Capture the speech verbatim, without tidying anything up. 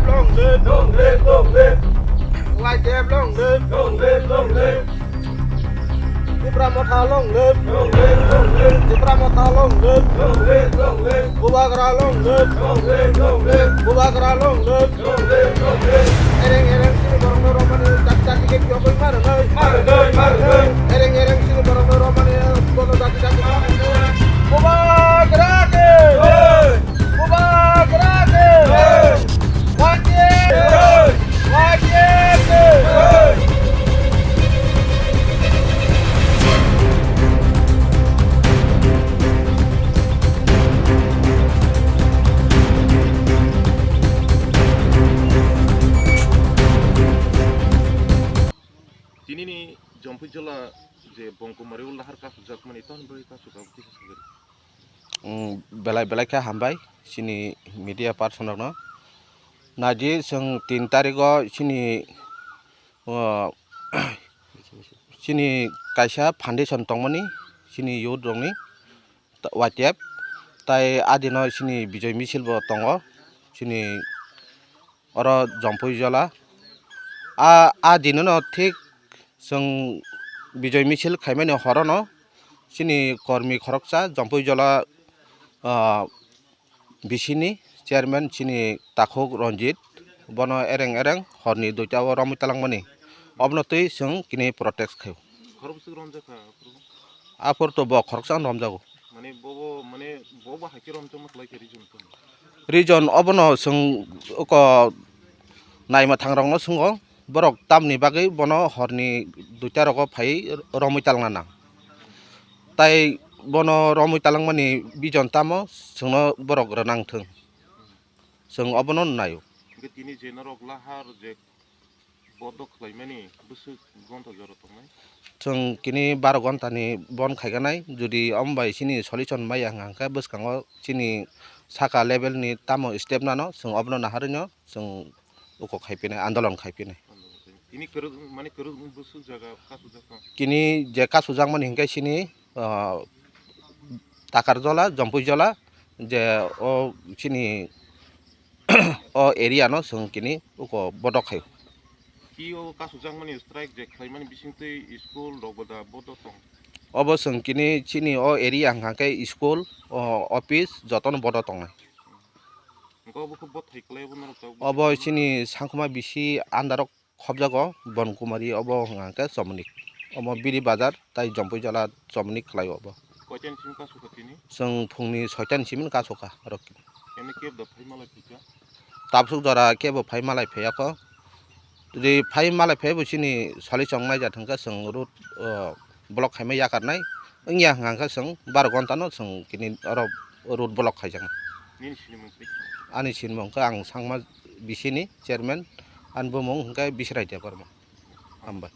Long live, long live, long live. Y T F long live, long live, long live. Tipra Motha long live, long live, long live. Tipra Motha long live, long live, long live. Bubagra long live, long live, long live. Bubagra long live, long live, long live. Ereng ereng sini borok no romani tak tak tiket yogoi mar noi, mar noi, mar noi. Ereng ereng sini borok no romani bono tak tak. Bubagra ke. Bubagra ke! Y T F! Y T F! Tinini Jampui Jala je Bongkumari Ulahar kasu jakmani ton bai kasu kabu kisa sagari. Mm, belai belai khe hambai chini media person rokno. Naidi chwng tin tarigo chini, o, chini kaisa foundation tongmani chini youth rokni Y T F, tai adino chini bijoi misil bo tongo chini oro Jampui Jala. A, a dinono thik chwng bijoi misil khaimani horono chini kormi khoroksa Jampui Jala, ah, bisini chairman chini Takhuk Ranjit bono ereng ereng horni duita o romwi talangmani. Obno twi chwng kini protest khaio. Khoroksa romjakha aphuru? Aphuru to bo khoroksa romjago. Mane bobo, mane bobo hai khe romjakma khlai khe reason tong? Reason obono chwng oko naima thangrokno swngo, borok tamni bagwi bono horni duita rogo phai romwi talangna nang. Tai bono romwi talangmani reason tamo chwngno borok rwnang thwng. Chwng obono naio. Hwnkhe tini je norok lahar je bodo khlaimani bwswk gonta jora tongnai? Chwng kini baro gontani bon khaiganai, jodi omo bai chini solution maya hwnkha hwnkhe bwskango chini saka level ni tamo step nano chwng obono naharwino chwng uko khaipinai, andolon khaipinai. Tini kwrwk, mane kwrwk bwswk jaga kasujak tong? Kini je kasujakmani hwnkhe chini, ah, Takarjola, Jampuijola, je o chini o area no chwng kini uko bodok khaio. Ki o kasujakmani strike je khlaimani bisingtwi school rok bo da bodo tong? Obo chwng kini chini o area hwnkha khe school, o office jotono bodo tongnai. Hwnkhe obo khe bothai khlai obo norok tabuk? Obo chini Sangkuma bisi under o khobjago Bonkumari, obo hwnkha khe Chomoni. Omo Biri Bazar tai Jampuijola Chomoni khlaio obo. Koitani simi kasukha tini? Chwng phungni soitani simi kasukha oro. Emni kebo da phai malai phikha? Tabsuk jora kebo phai malai phiyakho. Jodi phai malai phiyabo chini sali chongnai ja thangkha chwng road, o, block khaima yakarnai. Wngya hwnkha khe chwng baro gonta no chwng kini oro road block khaijaknai. Nini sinimung twi? Ani sinimung khe ang Sangma bisini chairman, ani bumung hwnkhe Bisrai Debbarma. Hambai.